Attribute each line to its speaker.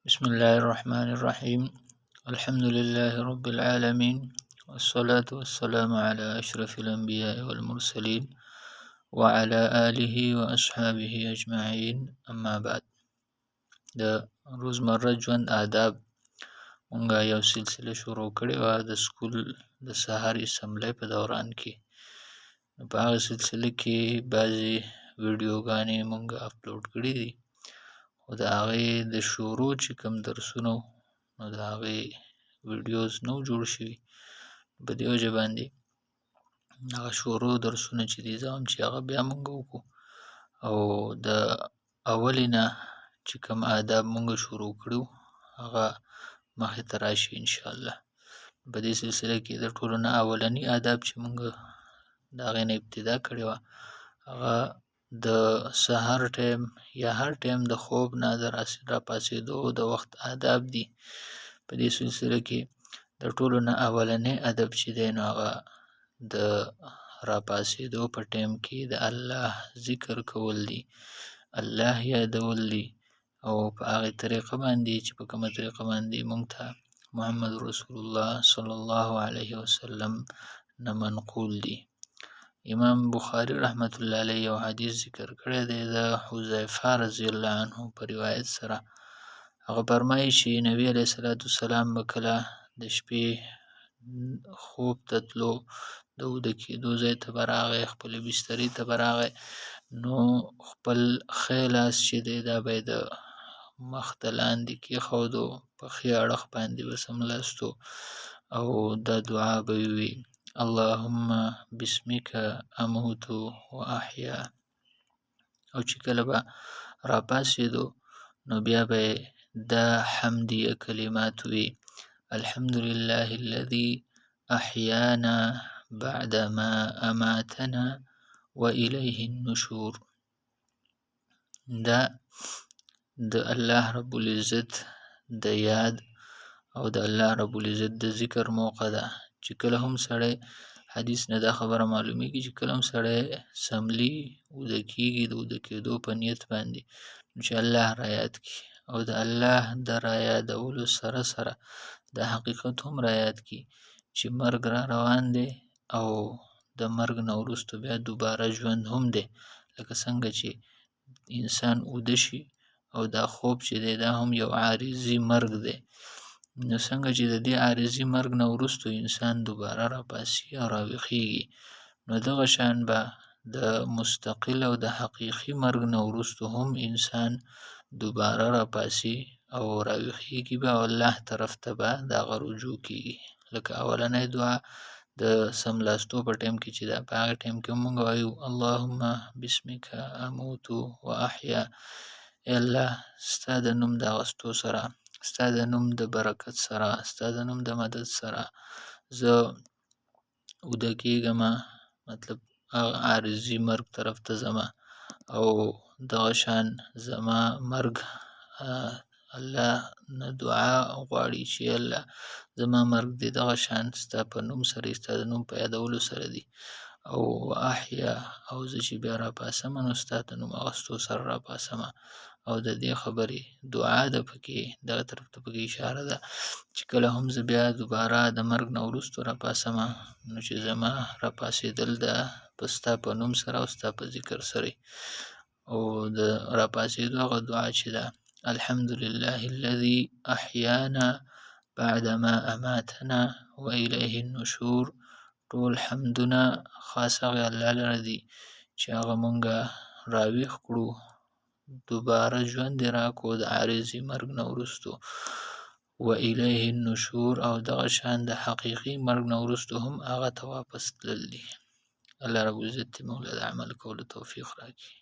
Speaker 1: بسم الله الرحمن الرحيم. الحمد لله رب العالمين، والصلاة والسلام على أشرف الأنبياء والمرسلين وعلى آله وأصحابه أجمعين، أما بعد. د روزمره ژوند آداب مونږه یو سلسله شروع کړې وه د سکول د سهار اسمبلۍ په دوران کې. نو په هغه سلسله کې بعضې ویډیوګانې مونږ اپلوډ کړې دي، خو د هغې د شروع چې کوم درسونه وو، نو د هغې ویډیوز نه وو جوړ شوي. په دې وجه باندې هغه شروع درسونه چې دي، زه هم چې هغه بیا مونږ وکړو، او د اولې نه چې کوم آداب مونږ شروع کړو، هغه مخې ته راشي انشاءالله. په دې سلسله کې د ټولو نه اولني آداب چې مونږ د هغې نه ابتدا کړې وه، هغه د سهار ټایم یا هر ټایم د خوب نه د راپاڅېدو د وخت آداب دي. په دې سلسله کې د ټولو نه اولنی ادب چې دی، نو هغه د راپاڅېدو په ټایم کې د الله ذکر کول دي، الله یادول دي، او په هغې طریقه باندې چې په کومه طریقه باندې مونږ ته محمد رسول الله صلی الله علیه وسلم نه منقول دي. امام بخاری رحمت الله علیه یو حدیث ذکر کړی دی د حذیفه رضی الله عنه په روایت سره. هغه فرمایي چې نبی علیه الصلاة والسلام به کله د شپې خوب ته تلو، د اوده کېدو ځای ته به راغی، خپلې بسترې ته به راغی، نو خپل ښی لاس چې دی، دا به یې د مخ د لاندې کېښودو، په ښي اړخ باندې به څملاستو، او دا دعا به یې وي: اللهم باسمک اموت و احیا. او چې کله به راپاڅېدو، نو بیا به یې دا حمدیه کلمات وي: الحمد لله الذي أحيانا بعدما أماتنا وإليه النشور. دا د الله رب العزت د یاد او د الله رب العزت د ذکر موقع ده چې کله هم سړی، حدیث نه دا خبره معلومیږي چې کله هم سړی څملي، اوده کېږي، د اوده کېدو په نیت باندې، نو چې الله را یاد کړي، او د الله د را یادولو سره سره دا حقیقت هم را یاد کړي چې مرګ را روان دی، او د مرګ نه وروسته بیا دوباره ژوند هم دی. لکه څنګه چې انسان اوده شي، او دا خوب چې دی، دا هم یو عارضي مرګ دی، نو څنګه چې د دې عارضي مرګ نه وروسته انسان دوباره راپاڅي او راویښیږي، نو دغه شان به د مستقل او د حقیقي مرګ نه وروسته هم انسان دوباره راپاڅي او راویښیږي به، او الله طرف ته به د هغه رجوع کیږي. لکه اولنۍ دعا د څملاستو په ټایم کې چې ده، په هغه ټایم کې موږ وایو: اللهم باسمک اموت و احیا. ای الله، ستا د نوم د اغستو سره، ستا د نوم د برکت سره، ستا د نوم د مدد سره زه اوده کېږم، مطلب هغه عارضي مرګ طرف ته ځمه، او دغه شان زما مرګ الله نه دعا غواړي چې الله، زما مرګ دې دغه شان ستا په نوم سره، ستا د نوم په یادولو سره دی، او احیا، او زه چې بیا راپاڅم، نو ستا د نوم اخیستو سره راپاڅم. او د دې خبرې دعا ده پکې، دغه طرف ته پکې اشاره ده چې کله هم زه بیا دوباره د مرګ نه وروسته راپاڅم، نو چې زما راپاڅېدل ده په ستا په نوم سره او ستا په ذکر سره. او د راپاڅېدو هغه دعا چې ده: الحمد لله الذي أحيانا بعدما أماتنا وإليه النشور. ټول حمدونه خاص هغه الله لره دي چې هغه مونږه راویښ کړو، دوباره ژوند یې راکړو د عارضي مرګ نه وروسته، و الیه النشور، او دغه شان د حقیقي مرګ نه وروسته هم هغه ته واپس تلل دي. الله رب العزت دې موږ له د عمل کولو توفیق راکړي.